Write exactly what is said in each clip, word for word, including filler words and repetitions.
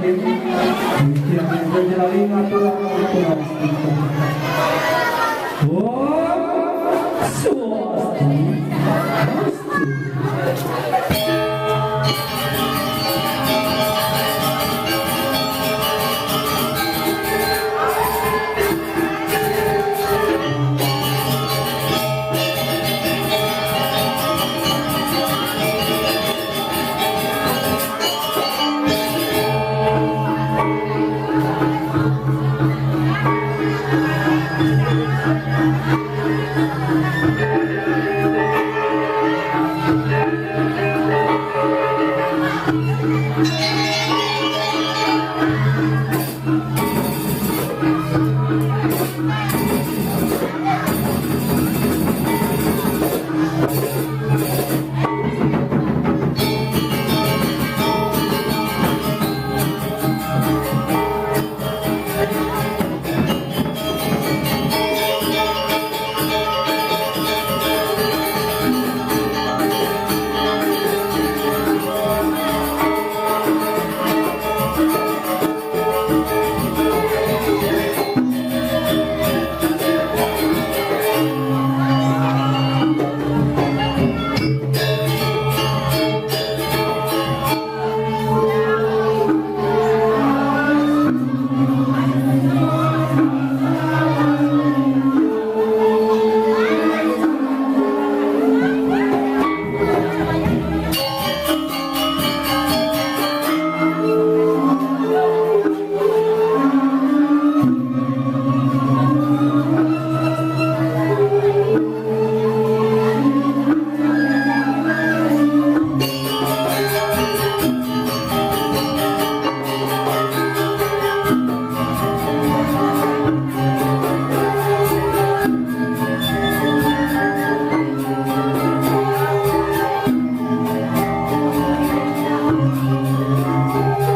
Yang menjalani aturan. Om Swastiastu.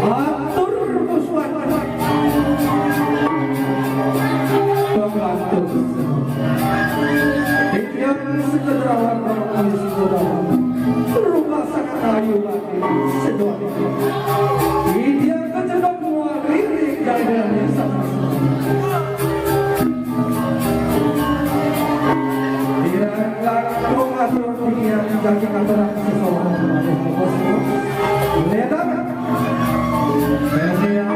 Atur musuhan. Pembantu. Titiang sekederawan, rumah sangat ayu lagi. Sedot. Titiang kecedok mual lirik dari dalam desa. Tidak laku atur titiang jadi aturan seseorang. Ledak. Ini yang,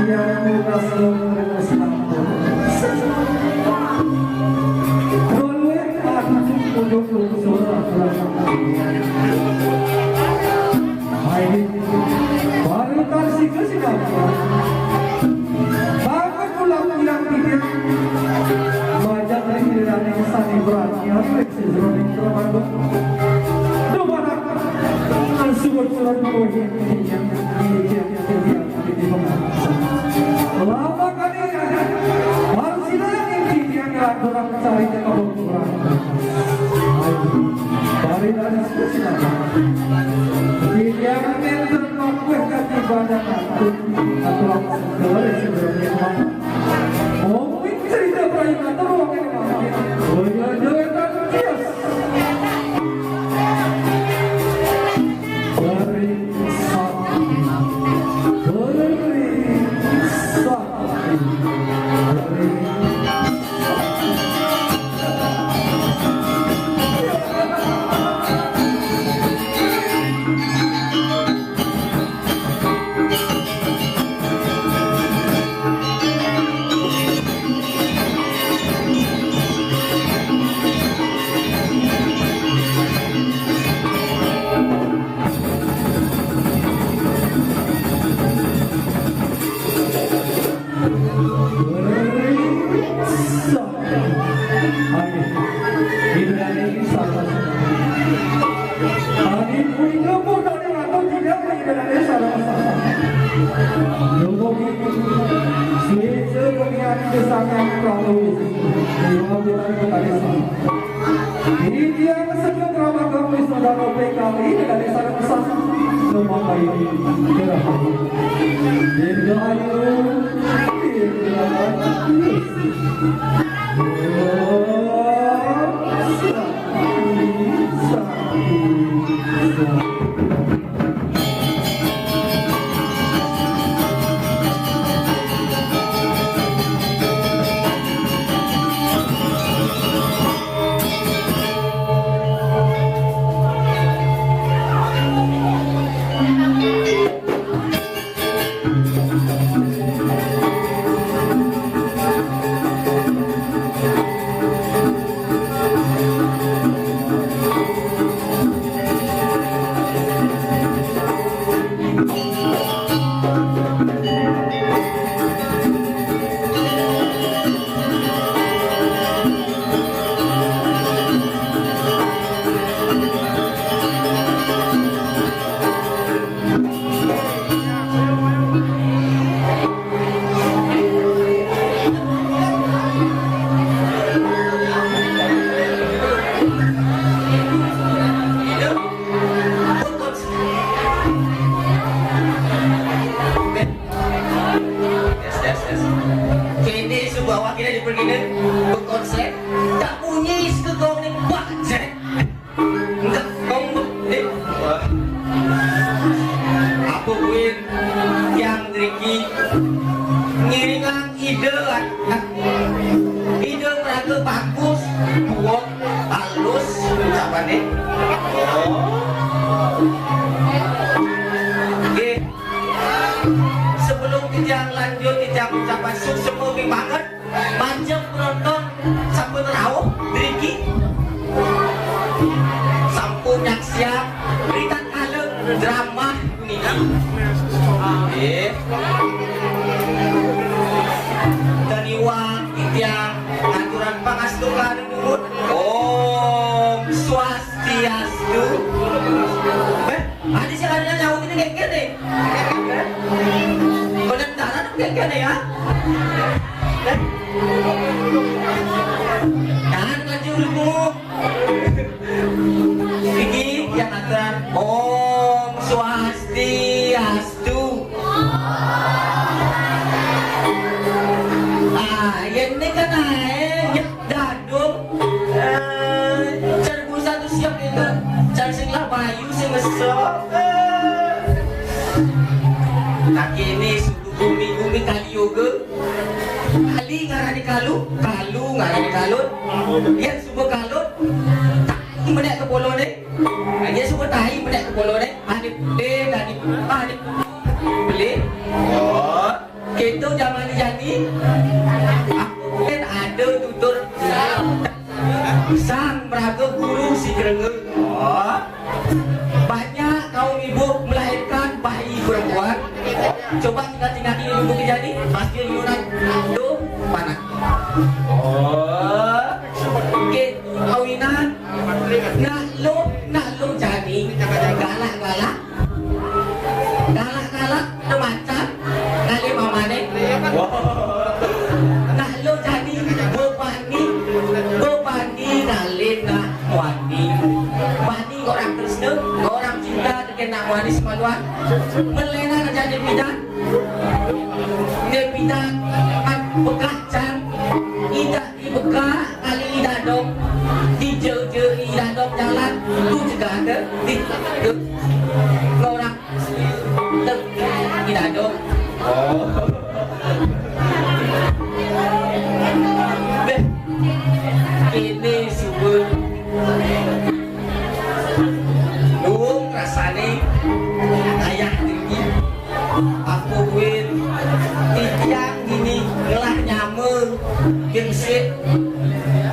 yang tugas lo terus. Baru kasih ke sini. Bangun pulang yang tidur. Bajak dari tidak ada kesan yang berat. Yang sejroning terlalu. Duh, mana? Surat-surat yang ini yang ini yang Lama kali ya. Baru sila yang tiang kurang cari ke kebun kurang. Dari dari sila. Tiang yang terpakuh kaki badan aku. Aku langsung keluar dari sebelumnya. Mau cerita perayaan atau ruangan yang mana? Oh iya, iya, iya, iya. Dari sakti, dari sakti, dari Ini dia yang sedang ramah kami saudara P K I dari sana ke sana. Memakai gerah. Dirgahayu, dirgahayu. Oh, sakti, sakti, sakti. Drama niki. Nggih. Taniwang titiang ngaturang pangastukan nuwun. Om Swastiastu. Béh, adi sing ada nyaut ini kayak gini. Pendaftaran kayak gini ya. Béh. Tahan, lanjut dulu. Iki yang akan Om Swastiastu. Ah, yen ini kan ae nyek dadung, eh, cerbu satu siap itu, car sing lah bayu sing ngesok. Eh. Nah, kene suku gumi-gumi kali yoga. Kali ngarani kalu, kalu ngarani kalut. Yen suba kalut, tai menek kepolone. Yen suba tai menek kepolone, ane putih, ane, ane beli. Oh, gitu zaman jani. Aku kan ada tutur. Sang meraga guru si kerengga. Oh. Banyak kaum ibu melahirkan bayi perempuan. Coba tinggal-tinggal ini dulu kejadi, pasti yunan tu panas. Oh. Okey, kawinan. Nak lu, nak lu jadi galak-galak. Galak-galak tu macam kali mamane. Wah. Nak lu jadi bebani, bebani kali nak wani. Bani orang Kristen, orang cinta. Kena manis maluan. Melena kerja di bidang. Di bidang kan bekah can. Ida di bekah kali ida dong. Di je je ida dong jalan. Tu juga ada. Di tu. Orang ida dong. Oh. Deh. Ini subur. Luwung rasane ayah diri. Apa buin titiang dini ngelah nyama gengsit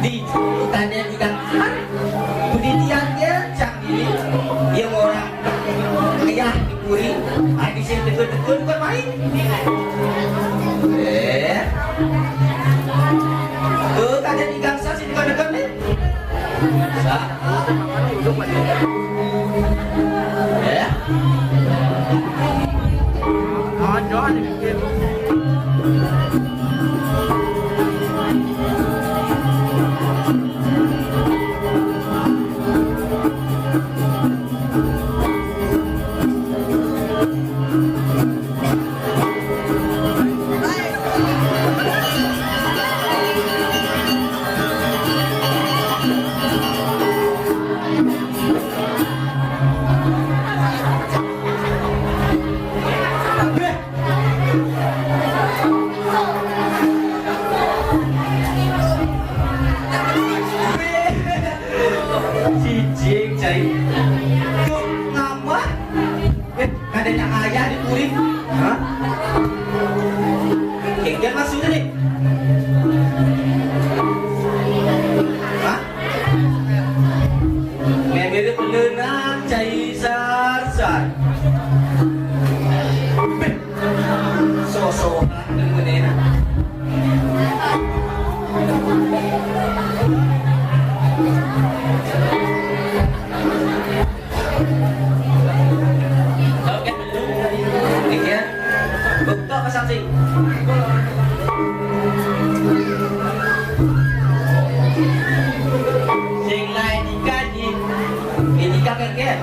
di tane di dangsan. Budi tiang ya cang dini. Ya orang ayah di puri. Adi sing tegur-tegur bukan main. Eh. Tuh tane di dangsan sing tegur-tegur nih. Cicing, cai. Kok ngambah? Eh, kadanya ayah di kuring. Hah? Kengken maksudnya nih? Hah? Memilih pelenang cai sar-sar. Beh, sosokan dengan enak. Oke, demikian. Bukto ke saksi. Sing lain dikaji, dikaji kaget.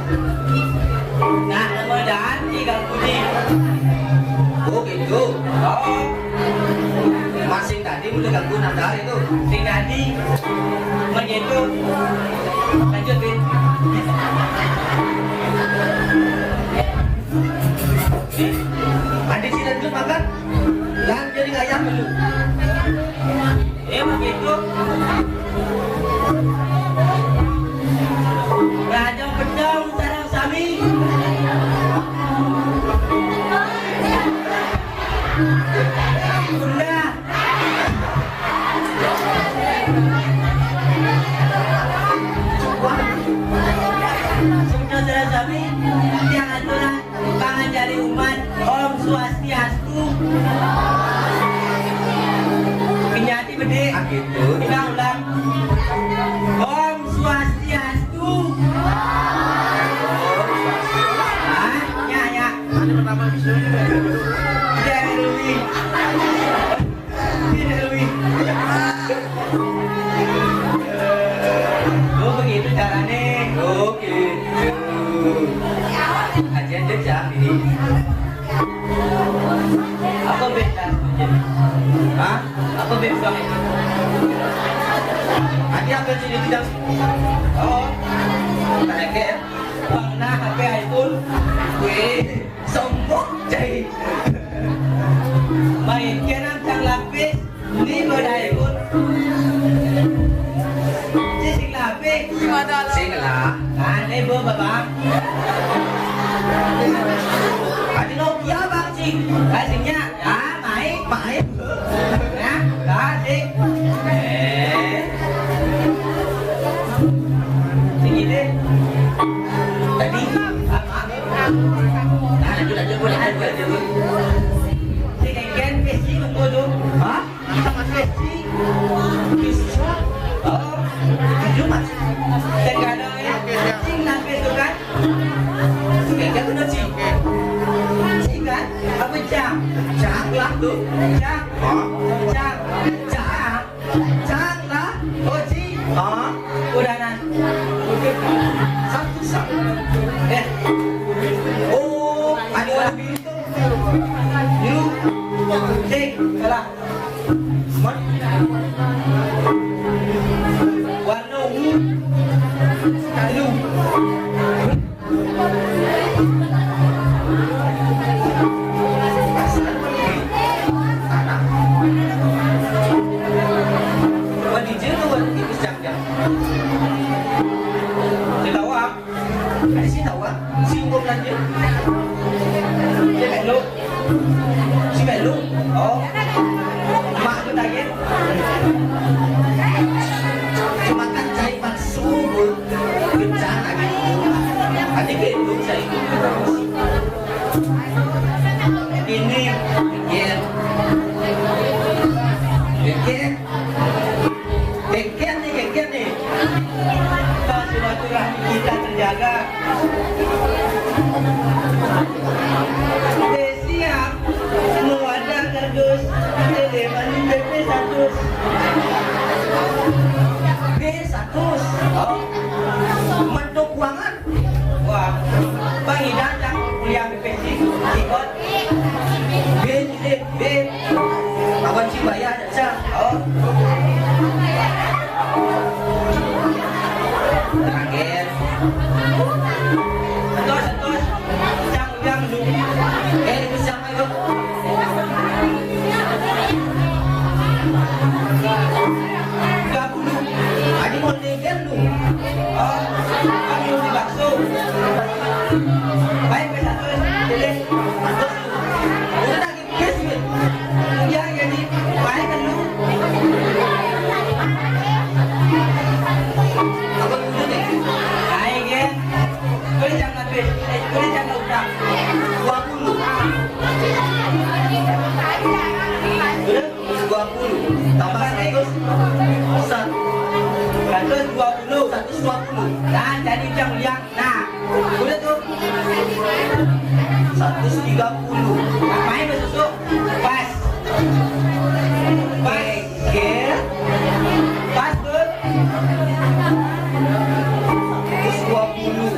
Nah, nama dan tiga pudi. Oh, gitu. Oh. Masing tadi udah ganggu nanti itu. Sing tadi. Begitu. Lanjut, Bin. Adi sih lanjut makan. Lan jadi ayam dulu. Eh, begitu. Raja pedang sarang sami. Bunda. Bunda sarang sami. Tiang aturan, panganjali umat. Om Swastiastu. Kenyati bede. Ah, gitu. Kita ulang. Om Swastiastu. Ah, ya, ya. Ada pertama bisa. Tidak, Erwin. Tidak, Erwin. Oh, begitu caranya. Oh, gitu. Aja deh, Cak, ini. Apa beda? Hah? Apa beda itu? Tadi apa sih dia bilang? Oh, pakai ya? Pernah pakai iPhone? Weh, sombong, cai. Main kenang cang lapis. Ni berdaya pun. Si sing lah, Pi. Sing lah. Kan, eh, bo, babang. Adi Nokia, Bang, sing. Kan, singnya. Ah, main. Main. Ya, kan, sing. Eh. Sing ini. Tadi. Ah, maaf. Nah, lanjut, lanjut, lanjut, lanjut. Sing, kan, Pi, sing, tunggu tu. Hah? Cing. Oh, tujuh, Mas. Sing kadang ya. Cing, nangkis tu kan? Sing kadang kena cing. Cing kan? Apa cang? Cang lah tu. Cang. Hah? Cang. Cang. Cang lah. Oh, cing. Hah? Udah, nah. Satu, satu. Eh. Oh, ada orang biru tu. Biru. Cing, salah. Warna ungu. Aduh. Wah, di jero, wah, tipis jam-jam. Ketawa. Ada si tawa, si Unggup Lanjut. Si Melu. Si Melu. Oh. Mak aku tagih. Cuma kan cai maksud. Kencang lagi. Tadi ke itu saya ikut terus. Ini, ya. Ya. Geger nih, geger nih. Kita silaturahmi kita terjaga. Udah siap. Mau ada kardus. Ada deh, mandi P P satu. P satu. Oh. Menduk banget. Wah, Bang Ida, Cang, kuliah B P C, ikut. B, B, B. Awan Cibaya, Cang. Oh. Terakhir. Terus, terus. Cang, Cang, dulu. Eh, itu siapa itu? Tiga puluh. Tadi mau Kan lu. Oh, kan lu di bakso. Baik, baik, satu, pilih. Udah, tak, guys, weh. Ya, jadi, baik, kan lu. Apa dulu nih? Baik, ya. Boleh jangan habis. Eh, boleh jangan utang. Dua puluh. Udah? Dua puluh tambah seratus, seratus dua puluh, seratus dua puluh. Nah, jadi jam yang, nah, udah tuh. Seratus tiga puluh. Main masuk tuh. Pas. Pas. Oke. Pas tuh. Seratus dua puluh.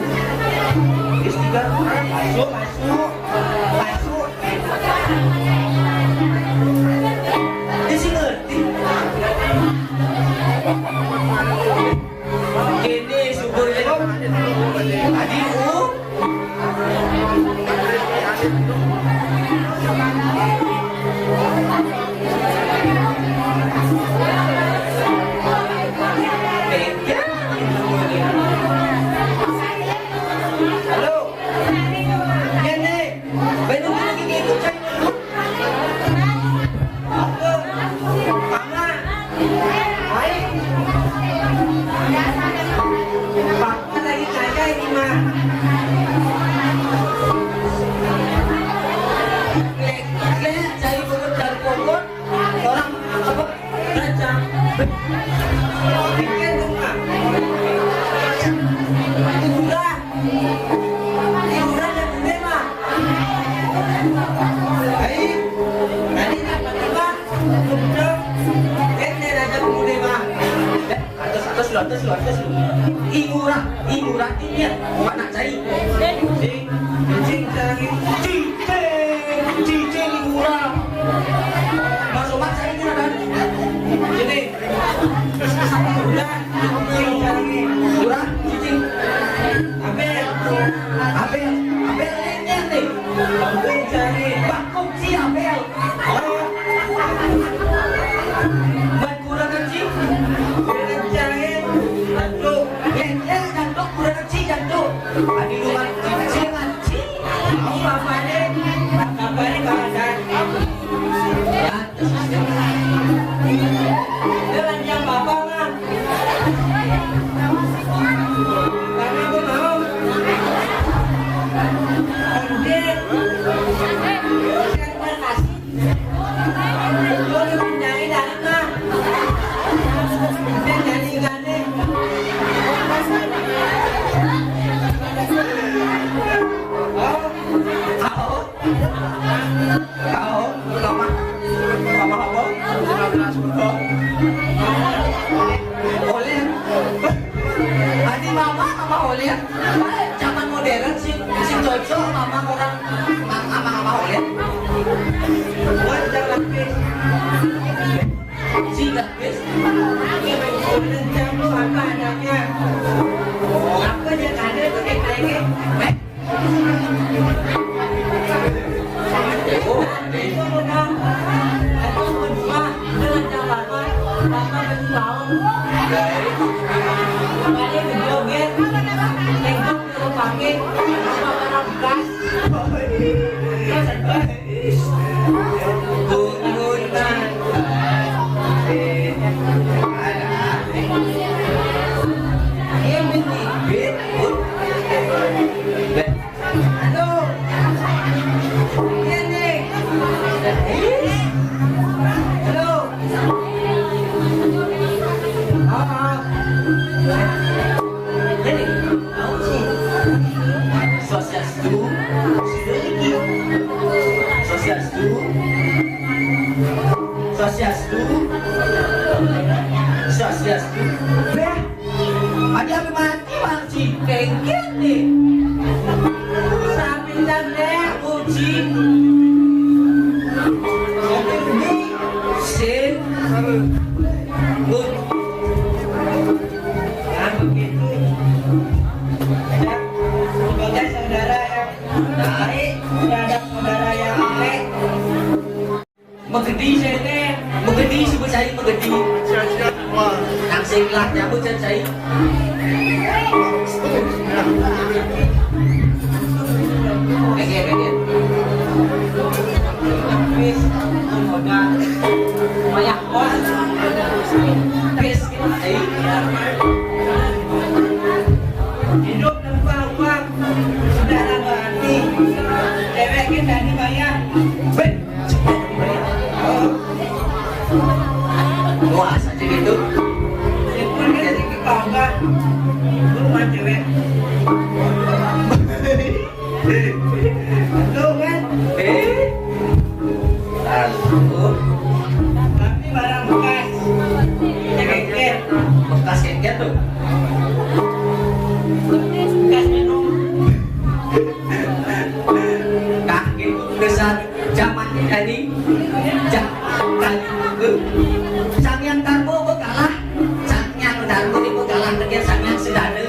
Terus tiga. Masuk, masuk. Masuk. Dia sih ngerti. Kene subur ya. Tadi, uh. Halo. Kene. Terus lu, terus lu. Ingurah, ingurah, ini ya, anak cai. Cing, cing, cing, cing, cing, ingurah. Mas Umar, saya ini ada. Sini. Udah, cing, cing, ingurah, cing. Abel, Abel, Abel, ini nih. Cing, cing, bakung si Abel. Mat kurang kecil, kurang kecil, jantung. Jantung, jantung, kurang kecil, jantung. Adi luar kecil, kecil. Mau apa nih? Apa nih, Bang Hasan? Ya, terus. Dia lagi yang bapak, Bang. Karena gue mau. Anjir. Terima kasih. Oleh. Adi mama sama oleh. Zaman modern sih, sih cocok mama orang mama sama oleh. Buat jangan lapis. Singkat, guys. Rencang lu apa adanya? Apa dia ada tuh kayak kayak, eh? Oh, itu udah. Aku mau dua, itu rencang lama, lama bertahun. Kembali ke joget, tengok ke pakai, apa barang bekas. Terus, Swastiastu. Swastiastu. Swastiastu. Swastiastu. Beh, ada apa mati, Bang Cipeng? Gini. Sapi dan deh, kucing. Sip. Good. Nah, begitu. Ya, sebagai saudara yang baik, terhadap saudara yang jelek. Megedi sini, megedi, sebut saya megedi. Nang sing lah nyambut saya. Oke, oke. Wis, udah. Banyak bos. Wis, hidup tanpa uang, saudara berarti. Cewek kita dibayar. Weh. Wah, saja gitu. Itu dia sih ketawa. Lu mah cewek. Tuh kan? Eh? Aduh. Tapi barang bekas. Kita kengket. Bekas kengket tuh. Bekas minum. Nah, itu besar zaman tadi. Zaman tadi. Sang Hyang Darmo kalah. Sang Hyang Darmo itu kalah dengan Sang Hyang Sedana.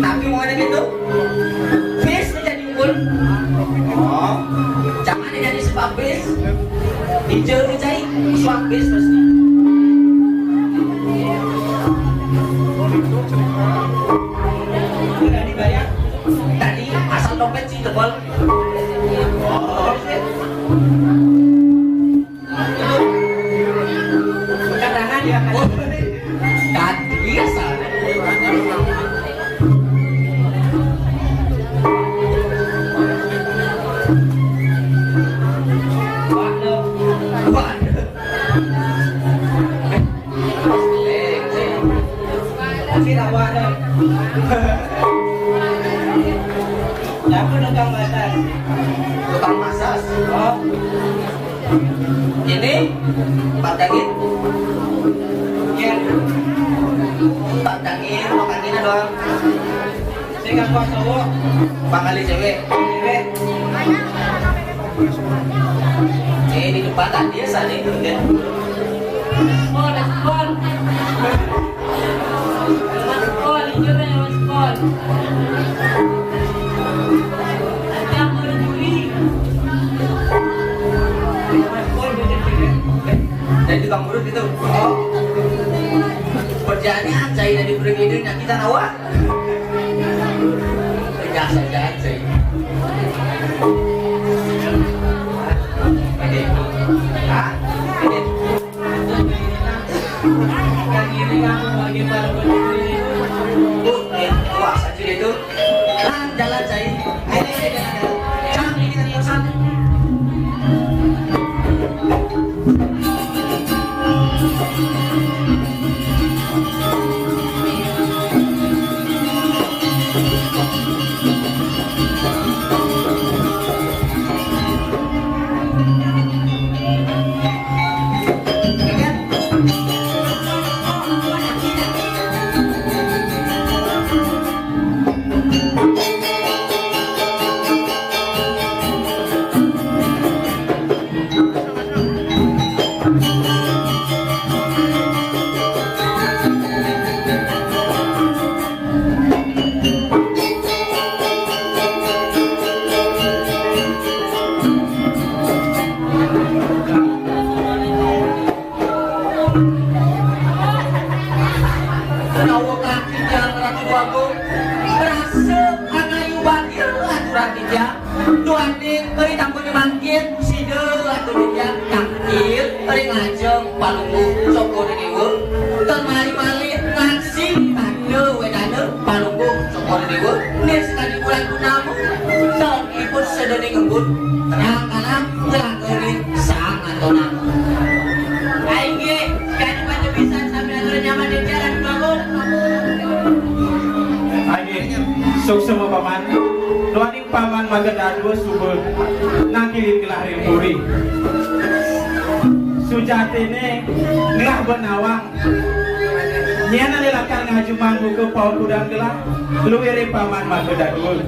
Tapi mau ada gitu. Bis jadi unggul. Oh, zaman ini jadi sebab bis. Hijau cai, sebab bis pasti. Udah dibayar. Tadi asal dompet sih tebal. Oh, shit. Bukan tangan ya, Pak. Tadi asal. Waduh. Waduh. Sini, Pak. Siapa tukang masak? Tukang masak. Oh. Ini, Pak Daging. Pantangin, pantangin doang. Saya nggak kuat cowok. Bakal cewek. Cewek. Eh, di depan tadi ya, sana itu kan. Respon, respon. Respon, hijau dan respon. Nanti aku di Juli. Respon, gue jadi. Jadi tukang urut gitu. Oh. Kerjaannya anjay dari bergedenya kita nawa. Biasa aja anjay. Oke. Hah? Oke. Yang ini kamu bagi pada berdiri. Tuh, eh, puas aja itu. Lan, jalan, cai. Ayo, ayo, jalan, jalan. Cang, ini tadi pesan. Menawa kaki tiang Ratu Agung, merasa anayu bakil aturan tiang. Duaning ri tampun mangkin, sida aturan tiang tangkil ring ajeng Palungguh Cokor Dewa. Tan malih-malih ngaksi tanda wedana Palungguh Cokor Dewa. Nih sekali bulan purnama, tan ipun sedaning embun, terang kalang, ngelakoni sang atonang. Inggih, kadi pada pisan sami atur nyaman di jalan bangun. Inggih, suksma paman. Duaning paman mangda dadua suba nangkilin gelah ring puri. Sujatine gelah benawang. Nyen ale lakar ngajumang buka paukudang gelah, luiring paman mangda dadua.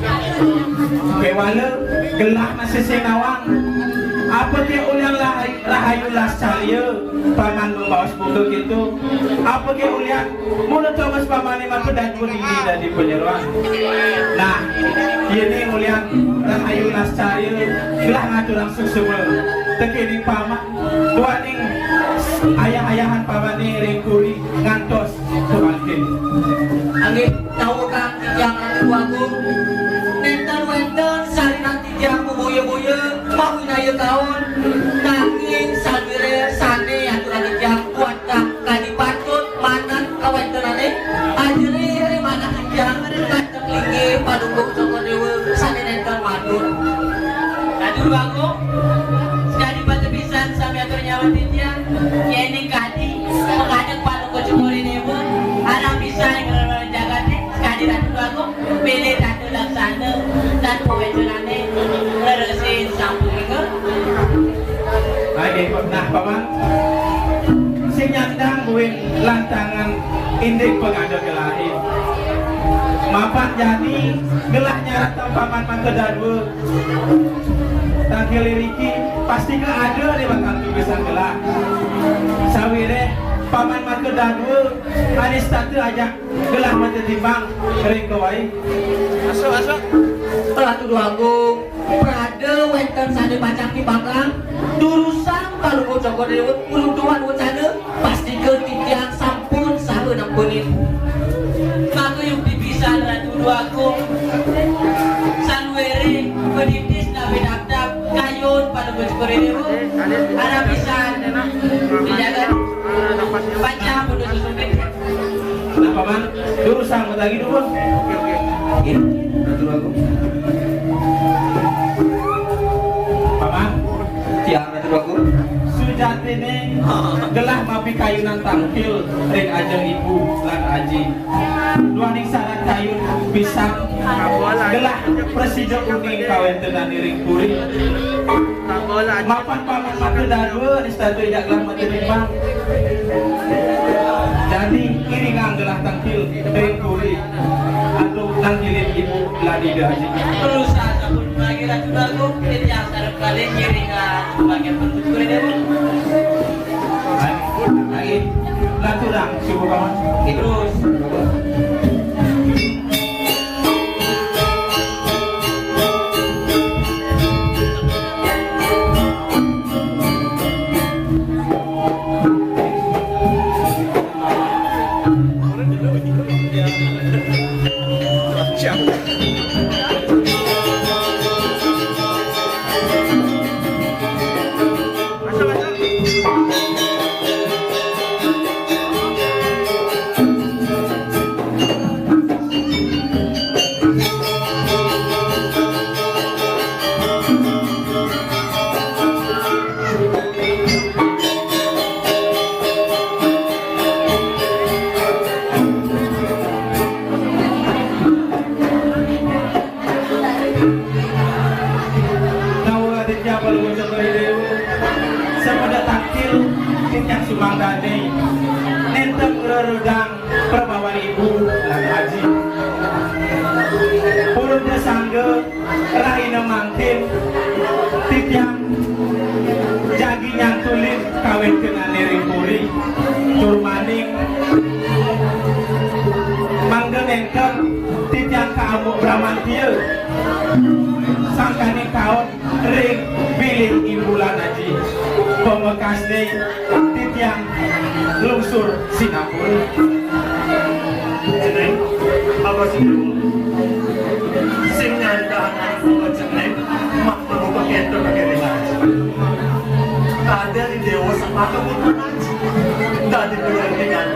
Kewala gelah masih sing nawang. Apa ke ulian lah rahayu lascarya paman mabaos buka gitu? Apa ke ulian mula Thomas pamane mangda dadua dini dadi panyeroan? Nah, yene ulian rahayu lascarya gelah ngaturang suksma tekening paman. Duaning ayah-ayahan pamane ring puri ngantos pemangkin. Inggih, tawukan titiang Ratu Agung. Nenten wenten sarinan titiang bubuya-buya, mawinaya kaon. Nanging saluire sane aturang titiang wantah kadi patut manah kawentenane. Ajri manah titiang Inggih, Palungguh Cokor Dewa sane nenten manut. Atur Bagong, sekadi patepisan sami atur nyawa titiang, yene kadi pangadeg Palungguh Cokor Dewa, arang bisa ngrereh jagate, sekadi Ratu Bagong, pilih Ratu Laksana, dan pawecenane, leresin sampun. Nah, paman, sing nyandang buin lantangan indik pangadeg gelahe. Mapan jani gelah nyaratang paman mangda dadua. Tangkil iriki pasti ke ada di bakal tulisan gelah. Sawire paman mangda dadua anis tata ajak gelah mata timbang ring kawai. Masuk, masuk. Ratu Dwagung. Prada wenten sane pacang timbakang, durusang Palungguh Cokor Dewa, ulung tuan wacana, pastika titiang sampun saha nempunin. Maka yukti pisan Ratu Dwagung, saluere peditis nabe dapdap kayun Palungguh Cokor Dewa, arang pisan dijaga pacang putus susumpit. Nah, Paman, durusang mata lagi dulu. Oke, oke. Nggih, atur aku. Paman, tiang atur aku. Sujatine gelah mapikayunan tangkil ring ajeng ibu lan aji. Duaning sarat kayun pisan gelah prasida uning kawentenan ring puri. Mapan paman mata dadua, nistatu ijak gelah mata timbang. Dadi iringang gelah tangkil ring puri antuk nangkilin ibu lan ida aji. Terus sasampun lagi Ratu Agung, titiang sareng kalih ngiringang bagian pertutur ini, Bu. Baik, lagi. Laturang, subuh kawan. Terus. Nawara titiang Palungguh Cokor I Déwa, sameda tangkil titiang sumangdané, nénten ngrerudang prabawan ibu lan aji. Purun sangga rahina mangkin titiang jagi nyantulin kawéntenané ring puri, tur maning mangda nénten titiang kaambuk bramantia sangkaning kaon ring bilih ibu lan aji. Pamekasné titiang lungsur sinapura. Jeneng, apa sih? Sing nyarita anak apa jeneng? Mak melu pakai itu pakai dengan. Ada di Dewa sama kamu anak. Dadi panjenengan.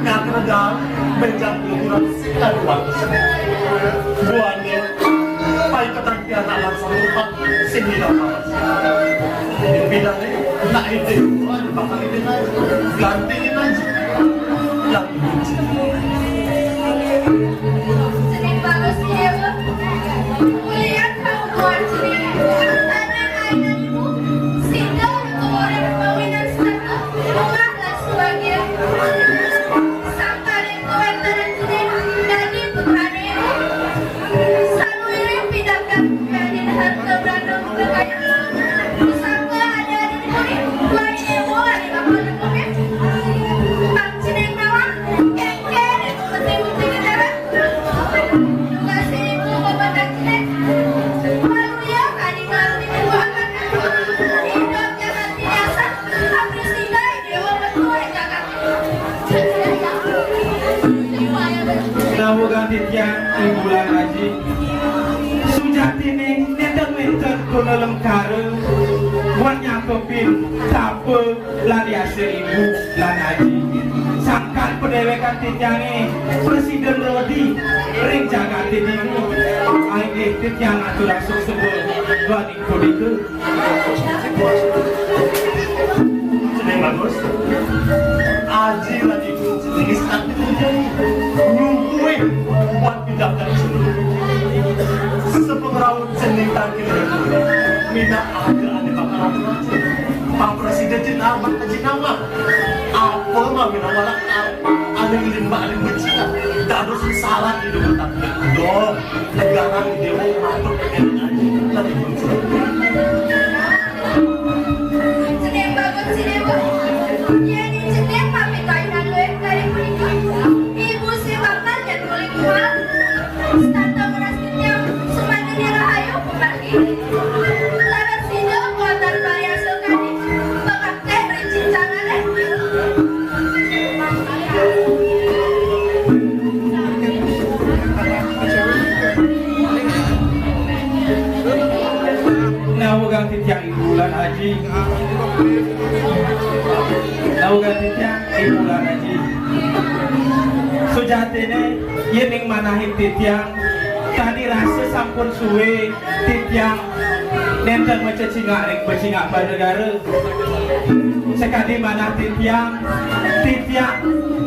Ngaku dal, benjang kuburan sing kadu waktu. Buane, paiketan pianak lan sarupa sing didapat. Pidane, nak ide, bakal ide aja. Ganti ide aja. Yang Seni bagus, Dewa. Mulian kamu buat seni. Tanah air ibu, sehingga untuk orang kawinan satu rumah dan sebagian. Sangkaning kawéntenan seni dadi putrane ibu. Saluiring pidabdab kekayan harta banda kekayaan. Pusaka ada di puri, buai dewa ada bakal dipukit. Pang cening mawar, kengken, putri-putri negara. Juga sing ibu bapak cening. Malu ya, kadi malu di ibu akan. Hidup jangan biasa, tapi sidai dewa betul jagat. Nawa ganti tiang ibu lan aji. Sujatine nénten wénten guna lengkara buat nyangkepin tapa lan yasa ibu lan aji. Sangkan padéwékan titiangé prasida nrodi ring jagaté dini. Inggih titiang aturang suksma duaning punika. Jeneng bagus. Aji lan ibu jeneng sakti terjadi. Nyungkuin buat tindakan seni. Sepengraut seni tangkil. Mina ada ada bakal apa? Pak Presiden Cina amat ke Cina mah. Apa mah mina malah ada limbah limbah Cina. Dados salah hidup tangkil. Dong. Negara Dewa Matuk N I lagi muncul. Jeneng bagus si Dewa. Yén jeneng mapikayunan luwih kari punika, ibu si bakal nyatuling kuat. Setata meras kenyang, sumangga rahayu pemati. Laras sida kuatan variasa kadi, bakakten ring cincang alih. Nawegang titiang ibu lan aji. Nawegang titiang ibu lan aji. Sujatiné yéning manahin titiang, kadi rasa sampun suwé titiang nénten macecingak ring pecingak panegara. Sakadi manah titiang, titiang,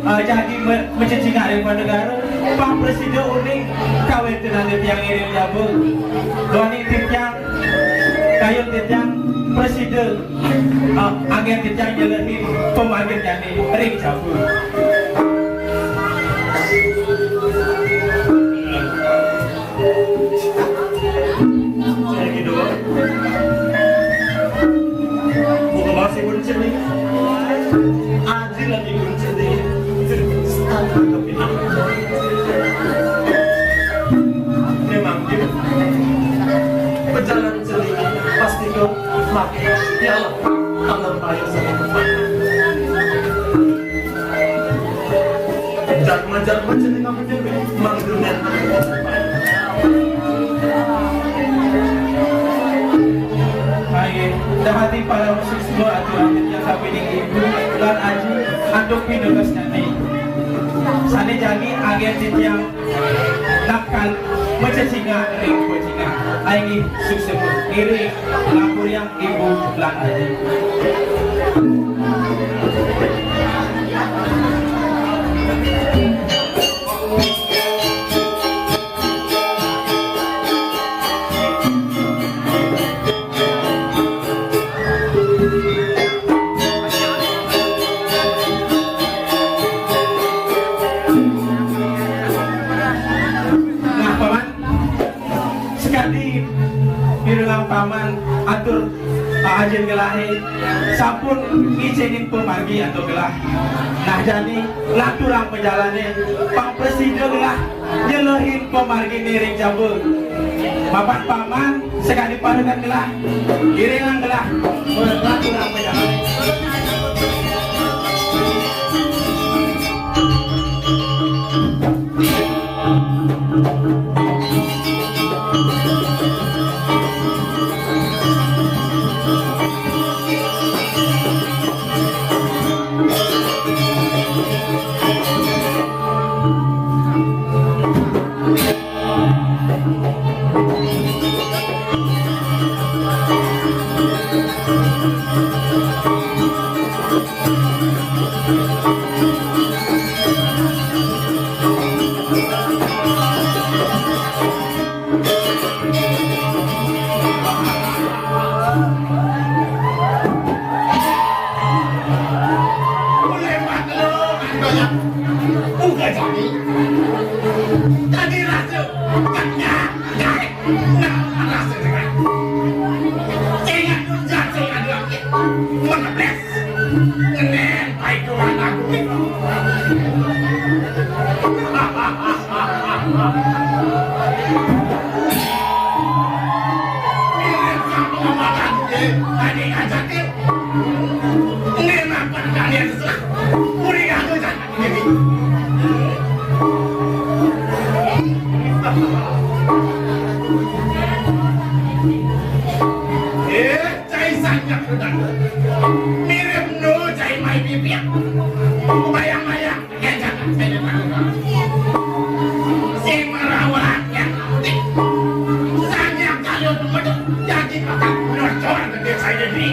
eh, jagi me-, macecingak ring panegara, pang prasida uning kawéntenan titiang ngiring jaba. Duaning titiang, kayun titiang, Presiden, ah, anggen titiang nyelehin pamargin jani ring Jambu. Saya gitu. Mau ke bawah sih, Bun, sini. Aji lagi, Bun, sini. Memang gitu. Pejalan sini pasti ke mati. Ya Allah, Allah, ayo sini. Jar majar majar dengan menjadi mangdunan. Baik, dahati para musik semua aturan yang kami ibu lan aji antuk pinunas nyanyi. Sane jani anggen titiang nakal macecinga ring pecingak. Ayo sukses iring lapuriang ibu lan aji. Nah, Paman, sekadi pirengang Paman atur ajin gelahe sampun ngicénin pamargi antuk gelah. Nah, jani lanturang pajalane pang prasida gelah nyelehin pamargine ring Jambu. Mapan Paman sakadi parekan gelah, iringang gelah lanturang pajalane. Uga jani. Tadi rasa kenyang, nyai. Nah, rasa dengan. Ingat kerja, ingat lagi. Mengebles. Ngenen, baik Tuhan aku. Mirip sama mama aku, eh. Tadi ngajak, eh. Ngenen apa kalian setelah. Uri aku jangan. Eh, cai sanjak udah. Mirip nu cai mai pipiak. Bayang-bayang, ya jangan saya dengar. Si merawat yang putih. Sanjak kalau medut jadi makan nocor gede saya ini.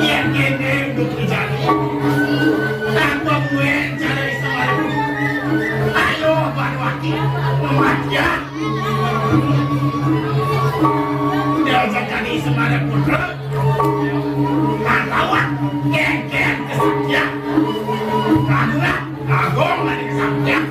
Yen kene untuk terjadi, tanpa gue cara iso. Ayo, Banwaki, mati ya. Diajak kami semana putra, kawan, geng-geng kesaktian. Kamulah. Agung dari kesaktian.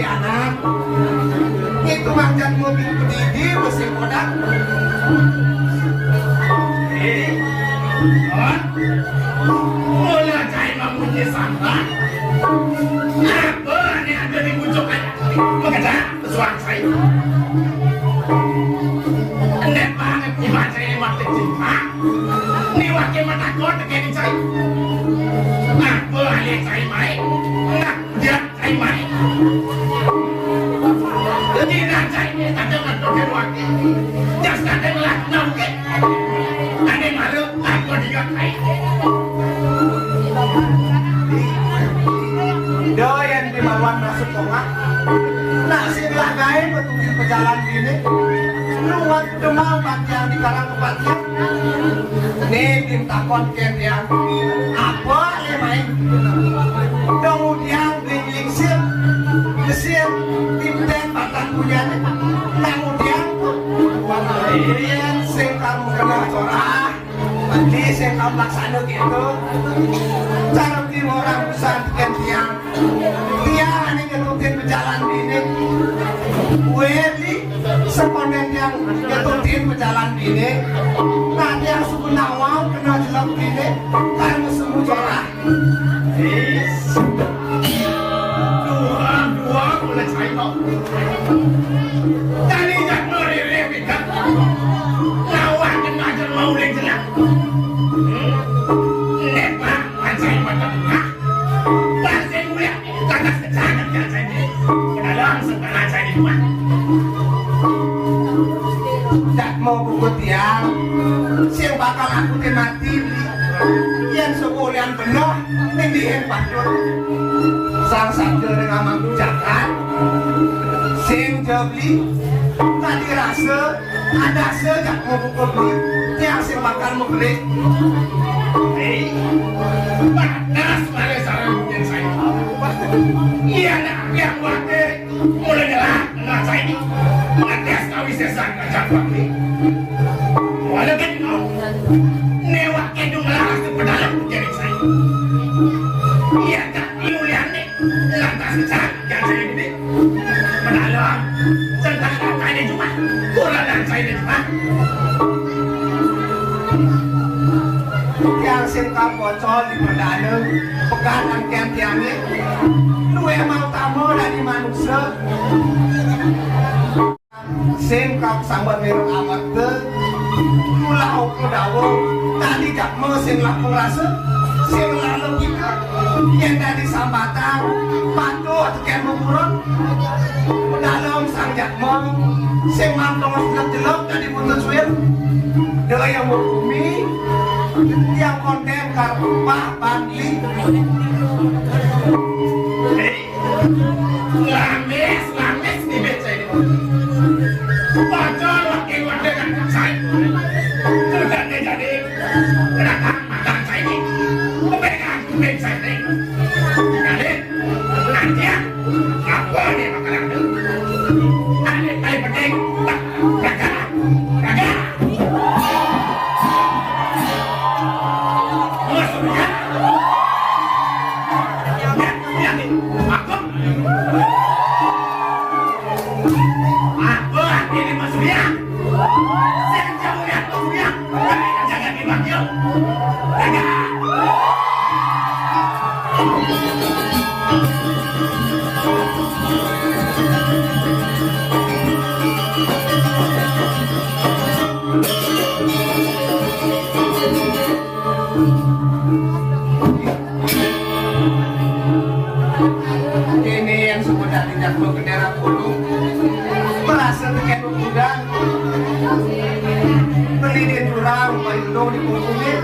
Anak, itu manjat mobil pedidi mesin kodak. Eh, Kon, mula cai mamunyi sambah. Apa ni ada di pucuk anak? Makada pesuang saya. Enek banget ni macai mati cinta. Ni wakil mata kau tekeni cai. Apa alih cai mai? Nah, dia Ai mai. Dadi raja ini kadang ngatur wati. Jas kadang lah nangke. Ane malu aku dia kai. Do yang dimawan masuk koma. Nah, sebelah gaib betul pejalan gini. Lu waktu demam batian di karang kepatian. Nih, tim takon ken ya. Apa ya main? Dong udiang bling-bling sir. Mesir, tim ten batang punya. Nang udiang. Yen sing kamu kena corah. Nanti sing kamu laksana gitu. Cara tim orang besar ken tiang. Tiang ane nyetutin pejalan dini. Wedi sekonden yang nyetutin pejalan dini. Nah, tiang suku nawang kena jelek dini. Karena semua corah. Dua, dua, mulai cai kau. Tadi jak meriri, bidak. Nawang kena jelek mau lagi jelek. Lepas, macai mata. Pas sing mulia, kata sejagat ya saya. Kedalam segala saya di rumah. Dak mau buku tiang, sing bakal aku ke mati. Yang sebulan bener, ning dihen patut. Sang sabda ning amang jagat, sing jabli, tadi rasa, ada sejak mau buku tiang, sing bakal mau beli. Hei, panas malah sarang mungkin saya. Iya, nak, yang wakil. Mulai ngelah, ngelah saya ini. Mengetes kawisésan ngajak wakil. Walau kan, no. Newak kedung laras ke pedalem jadi saya. Iya, tak, iya, liane. Lantas ngecak, yang saya ini. Pedalem. Tentang apa ini cuma. Kurang dan saya ini cuma. Yang sing kapocol di perdana, pegat angkian tiangnya, luwe mau tamu dari manusia. Sing kap sambat mirip amarta, mula opo dawuh, tadi jak mau sing lapung rasa, sing lalu kita, yang tadi sambatan, patuh tekan buburan, pedalem sang jak mau, sing mantong jelek-jelek tadi mutus wir, daya bumi, yang konten karpah, bandi. Hei, lamis, lamis, bibit saya ini. Bocor, wakil, wakil, kan, saya. Sudah dia jadi, kenapa makan saya ini? Pegang, pegang saya ini. Jadi, Anjir, apa nih makanan tu? Ada tai petik. Raga, raga. Masuk ya. Ya, ya, aku. Apa ini masuk ya? Ini yang sebenarnya jatuh ke daerah gunung. Merasa terkena udang. Beli di jurang, main dong di punggungnya.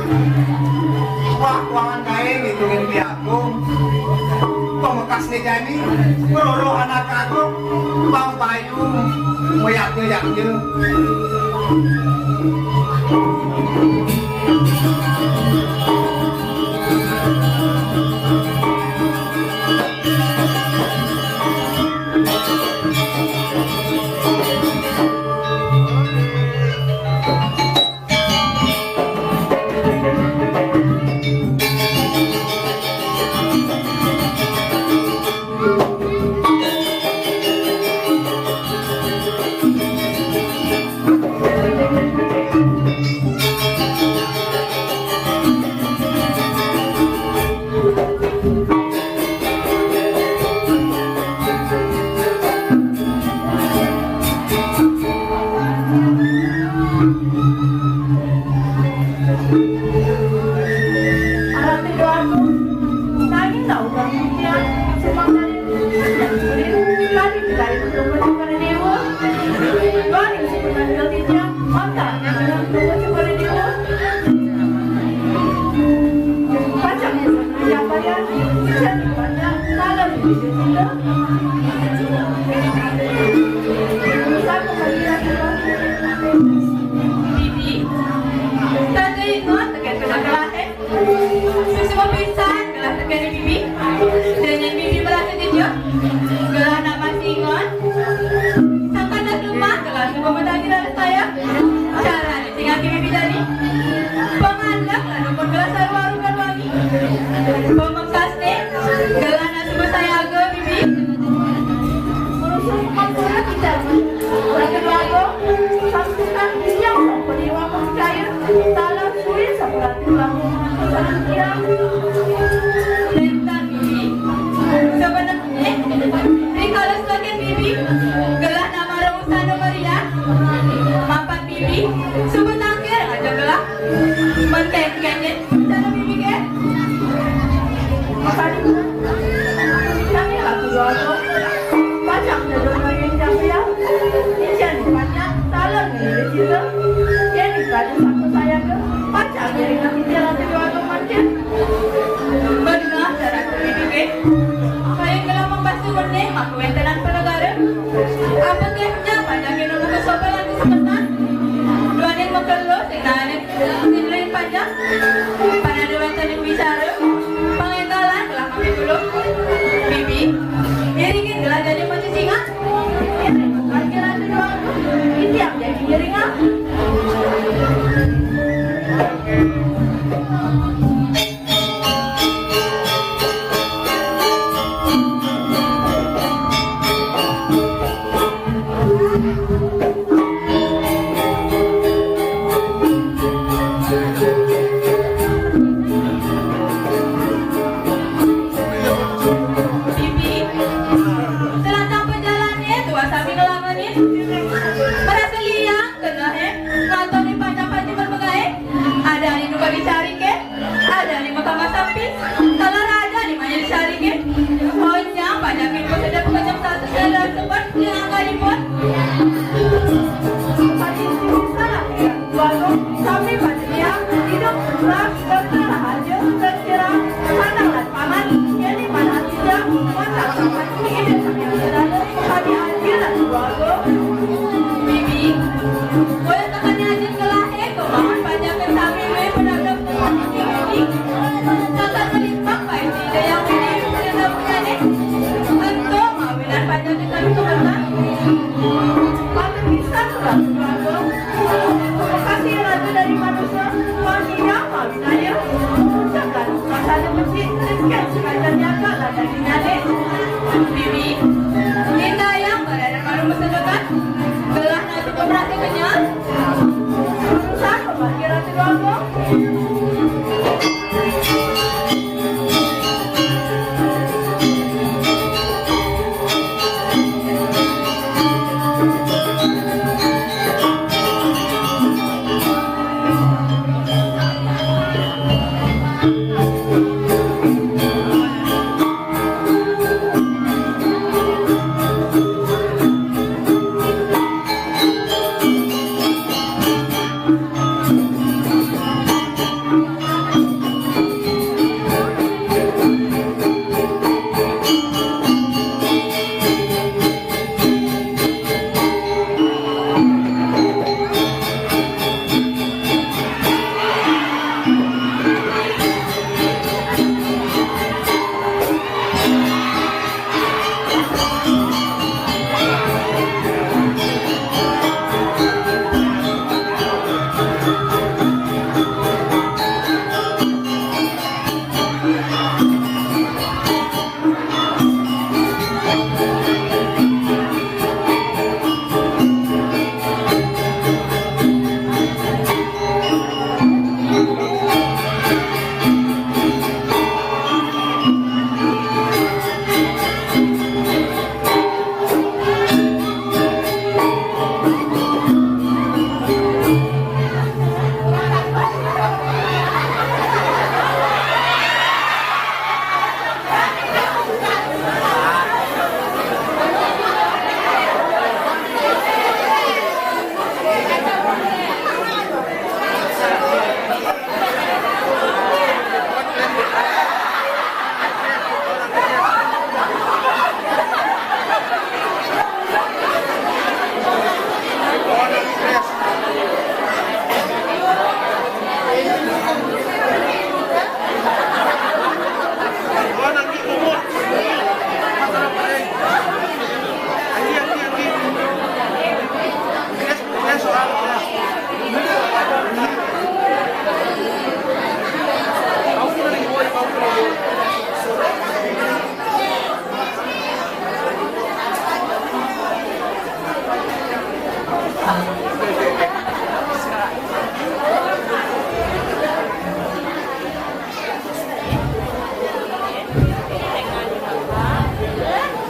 Wah, wangan kain itu yang diagung. Pamekasné jani, ngroro anak agung, Bang Bayu, mayaknya-yaknya. Bibi, tanda ingat teken sudah lahir. Susu pisan gelah teken bibi. Dengan bibi merasa jujur. Gelah nak masih ingat. Sangkan dah lupa gelah suka bertanya dari saya. Cara ni tinggal ke bibi tadi. Pemandang lalu pun gelah sarwa rukan wangi. Pemekasnya gelah nak suka saya aga bibi. Merusuh kemampuan kita. Orang kedua tu, sangkutan yang tak perlu percaya. Salah suri sebulan tulang. Tentang bibi. Sebenarnya, di kalau semakin bibi, gelah nama Rosana Maria. Mapan bibi, subuh tangkir aja gelah. Menteng kene, cara bibi ke? Makanya, kami laku doa tu. Pacak na doa yang jauh ya. Ijan pacak, talon ni dia cerita. Jadi, pada satu saya ke, pacak dia dengan kita laku doa tu macam. Benar, cara bibi ke? Kayak gelah membasuh benih, maku entenan penegara. Apa ke, jangan panjangin untuk sopan nanti sebentar. Dua ni makan lo, sing naik. Sindrin panjang, panada wonten ing bicara, pangenggalan gelah mami tulung. Bibi, iringin gelah dadi mancing singa. Iring, parkir ati doang. Itiang dadi ngiringang. Bibi, selanjang perjalanan tuah sami ngelamun. Merasa liang tengah, eh. Ngantor di panjang-panjang bermegai. Ada anu ka dicari ke? Ada anu ka masapi? Kalau ada anu ka dicari ke? Panjang, panjang ke, sudah pukul jam satu sudah sempat. Jangan kalipun. Padi sibuk salah, ya. Baru sampai pada dia, hidup sebelah, berkara aja, berkira, sadar lah, paman. Jadi, mana tidak, mata paman, ini dia sampai saudara, padi aja lah, baru. Bibi, boleh tekannya aja ke lahir, kau paman panjangkan sampai gue, penabrak, ini. Kakak melimpah, Pak, ini, ada yang ini, ada yang punya, nih. Entah, mawinan panjangkan sampai sebentar. Patut bisa, Pak, baru. Kasih raja dari manusia, wanita manusia, ucapkan rasa benci, sekian sekadar nyata dan dagingnya deh. Bibi, kita yang berada malu bersedekat, gelah nasi pemerhati kenyal, urusan pemikiran kedua.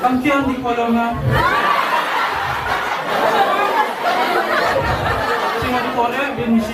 Tangkian di kolongan. Sing adu korek, dia misi.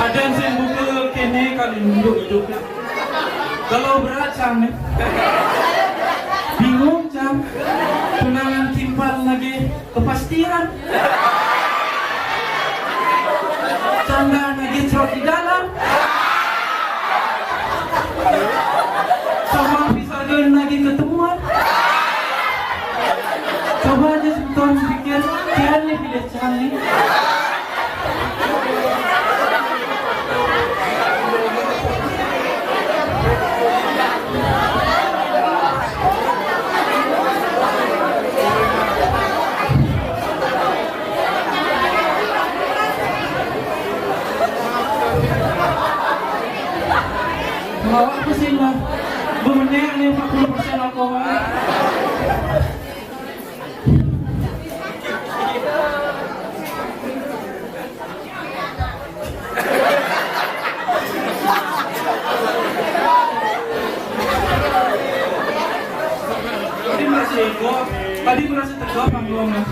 Aden sing buka kene kali nunduk hidup. Kalau berat cang ni. Bingung cang. Tunangan timpal lagi kepastian. Canda lagi cerot di dalam. Sama pisah lagi ketemuan. Coba aja sebentar pikir, jangan nih pilih cang ni. Bawa pusing lah. Bemenek ni empat puluh persen alkohol. Tadi merasa ego, tadi merasa tegap, Bang Luang, ya.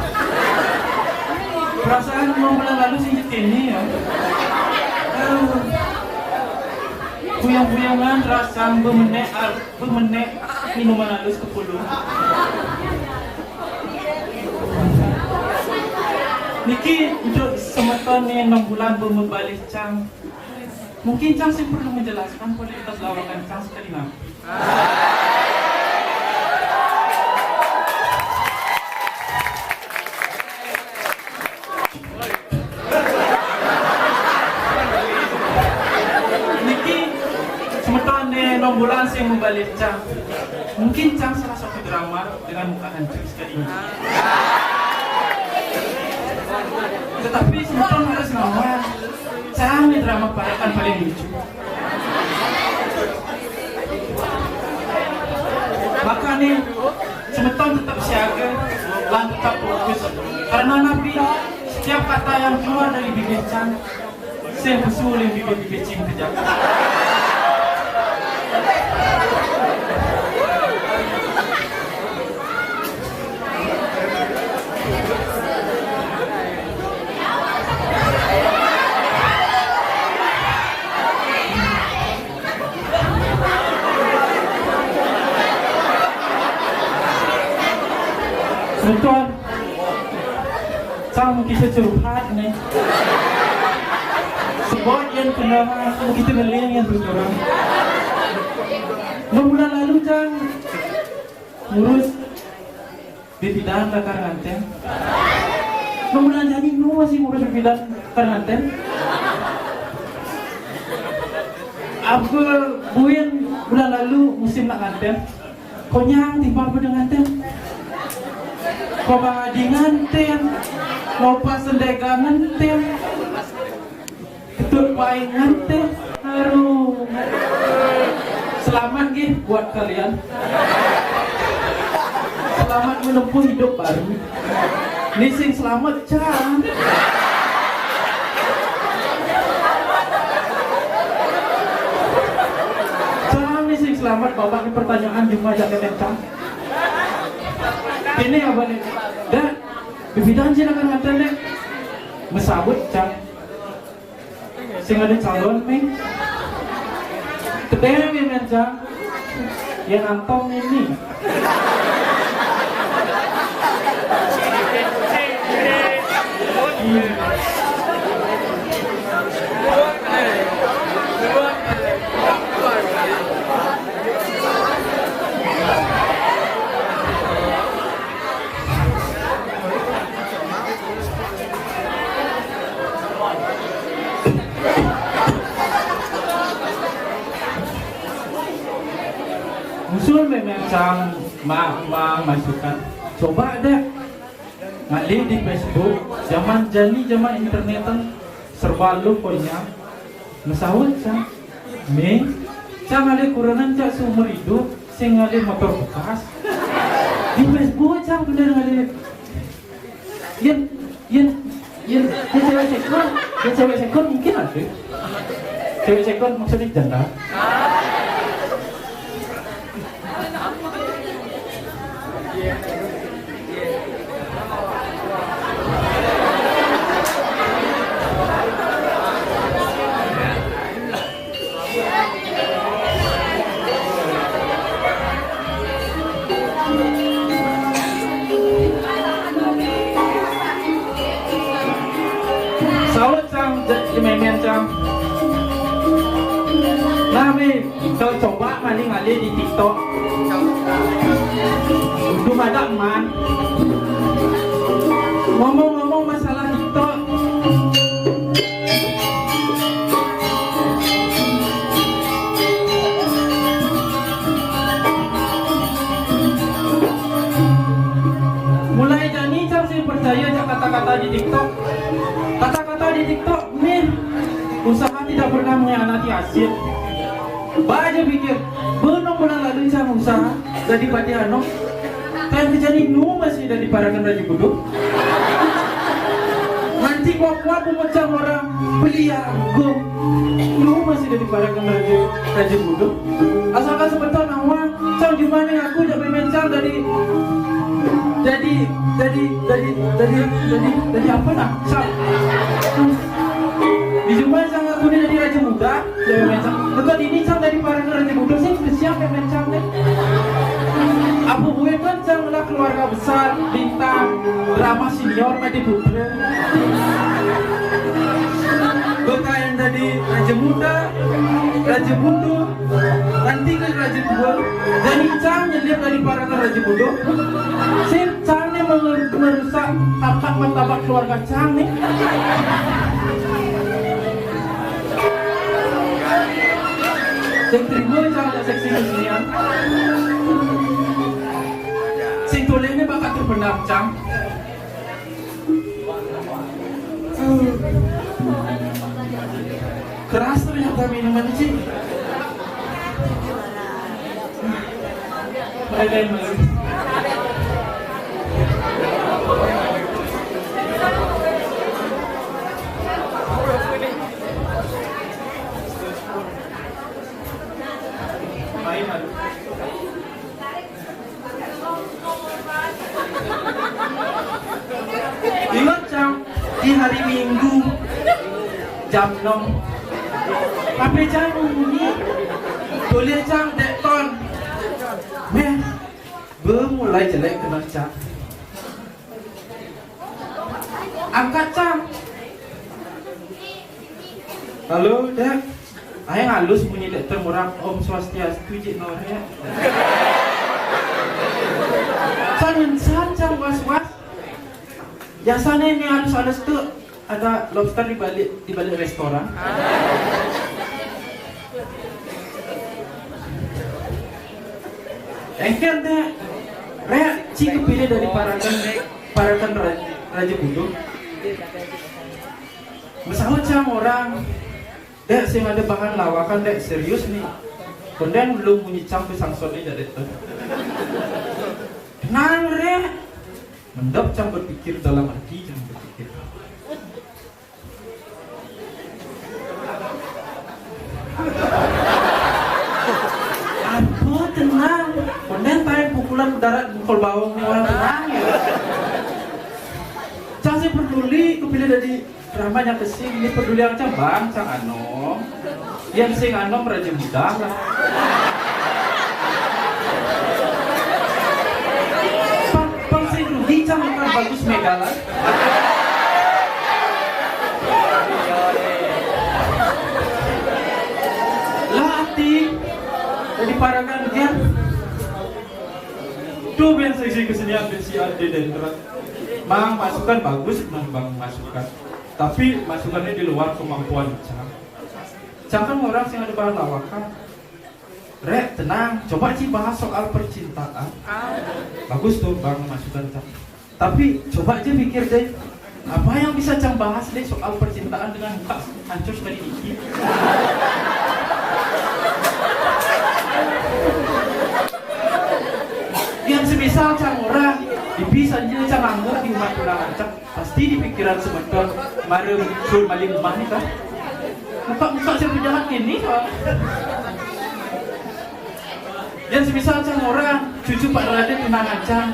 Perasaan Luang bulan lalu sih ini, ya. Aduh. Buyang-buyangan rasa bemenek, bemenek minuman halus ke puluh. Niki untuk semeton ni enam bulan bemebalih cang. Mungkin cang sih perlu menjelaskan kualitas lawakan cang sekali, nah. Niki semeton ni enam bulan sing membalik cang. Mungkin cang salah satu drama dengan muka hancur sekali. Tetapi semeton harus ngawal. Cang ni drama parekan paling lucu. Maka ni semeton tetap siaga dan tetap fokus. Karena napi setiap kata yang keluar dari bibir cang sing pesu oleh bibir-bibir cing kejap. Betul. Cang bisa curhat ni. Sebab yang kena kita ngeling yang terus orang. Enam bulan lalu cang ngurus bibidan lakar nganten. Enam bulan jadi nu masih ngurus bibidan lakar nganten. Apa buin bulan lalu musim nak nganten. Konyang timpal pada nganten. Kau bang adi nganten. Kau pas sendega nganten. Ketut paingan teh. Aduh. Selamat gih buat kalian. Selamat menempuh hidup baru. Ni sing selamat cang. Cang ni sing selamat babak ni pertanyaan jumpa jaket cang. Ini apa ni? Dah, bibidan sih nak nganten deh. Mesabut cang. Sing ada calon ni. Kedai ni mencang. Yang nantong ini. Betul memang cang ma, ma masukan. Coba deh ngalih di Facebook, zaman jani zaman internet kan serba lu pokoknya. Mesawat cang. Meh, cang ngalih kurenan cang seumur hidup, sing ngalih motor bekas. Di Facebook cang bener ngalih. Yen, yen, yen, yen cewek sekon, yen cewek sekon mungkin ada. Cewek sekon maksudnya janda. Saut cang, je, je memen cang. Nah, mi, kau coba maning alih di TikTok. Untung ada man. Ngomong-ngomong masalah TikTok, mulai jani cang sing percaya jak kata-kata di TikTok. Kata-kata di TikTok nih, usaha tidak pernah mengkhianati hasil. Ba aja pikir, benung bulan lalu cang usaha, jadi patih anu. Kayak kejadian nu masih dari parakan Raja Budu. Nanti kuat-kuat pemecah orang beli agung. Nu masih dari parakan Raja, Raja Budu. Asalkan sebentar nawa, cang gimana aku jadi mencang dari, jadi, jadi, dari, dari, dari, dari apa nak? Cang. Di rumah cang aku ni dari Raja Muda. Cewek mencang. Lekat ini cang dari parakan Raja Muda sih, kesian kayak mencang nih. Apa gue kan cang lah keluarga besar, bintang, drama senior, Made Putra. Gue kayak dari Raja Muda, Raja Muda, nanti ke Raja Tua. Jadi cang nyelip dari parakan Raja Muda. Sip, cang nih menger-, merusak harkat martabat keluarga cang nih. Sing terima cang ada seksi kesenian. Sing tolehnya bakat terpendam cang. Keras ternyata minuman ini. Bye bye, Mas. Ingat cang, di hari Minggu jam enam. Tapi cang bunyi, tulis cang dekton. Meh, bermulai jelek kena cang. Angkat cang. Halo, Dek. Ayang halus bunyi dek temu orang Om Swastiastu, cik Nore. Sangen saja was-was. Biasanya ini halus-halus tuh ada lobster di balik, di balik restoran. Engkel dek. Rek, cik kepilih dari parakan, parakan Raja, Raja Budu. Mesahut sama orang. Dek, sing ada bahan lawakan, Dek, serius nih. Konden belum bunyi cang pisang sodnya jadi tuh. Tenang, Rek. Mendap cang berpikir dalam hati, cang berpikir. Apa tenang? Konden tayang pukulan darat bungkol bawang nih orang tenang ya. Cang sih peduli, kepilih dari Rahma yang kesing, ini peduli yang cang bang, cang anom. Yang sing anom Raja Muda lah. Pang, pang sing rugi cang makan bagus megalan. Lah ati, jadi parakan dia. Tuh ben seksi kesenian ben si Ade dan terang. Mang masukan bagus, mang bang masukan. Tapi masukannya di luar kemampuan cang. Cang kan orang sing ada bahan lawakan. Rek, tenang. Coba Ci bahas soal percintaan. Bagus tuh, Bang, masukan, Cang. Tapi coba aja pikir deh, apa yang bisa Cang bahas deh soal percintaan dengan muka hancur sekali dikit. Yang semisal Cang orang, di bis aja Cang anggur di rumah tunangan Cang. Pasti di pikiran semeton, mare muncul maling umah nih, kan? Muka-muka siapa jahat gini, kan? Yang semisal Cang orang, cucu Pak Raden tunangan Cang.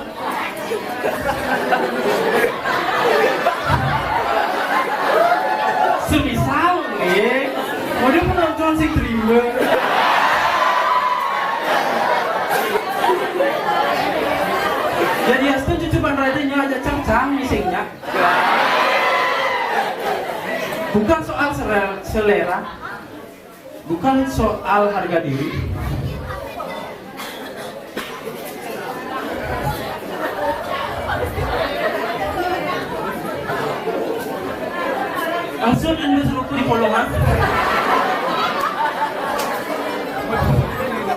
Semisal, eh, mau dia penonton sih terima. Jadi astun cucu Pak Raden nyo aja Cang, Cang, misingnya. Bukan soal sere-, selera, bukan soal harga diri. Maksud anda suruhku di polongan?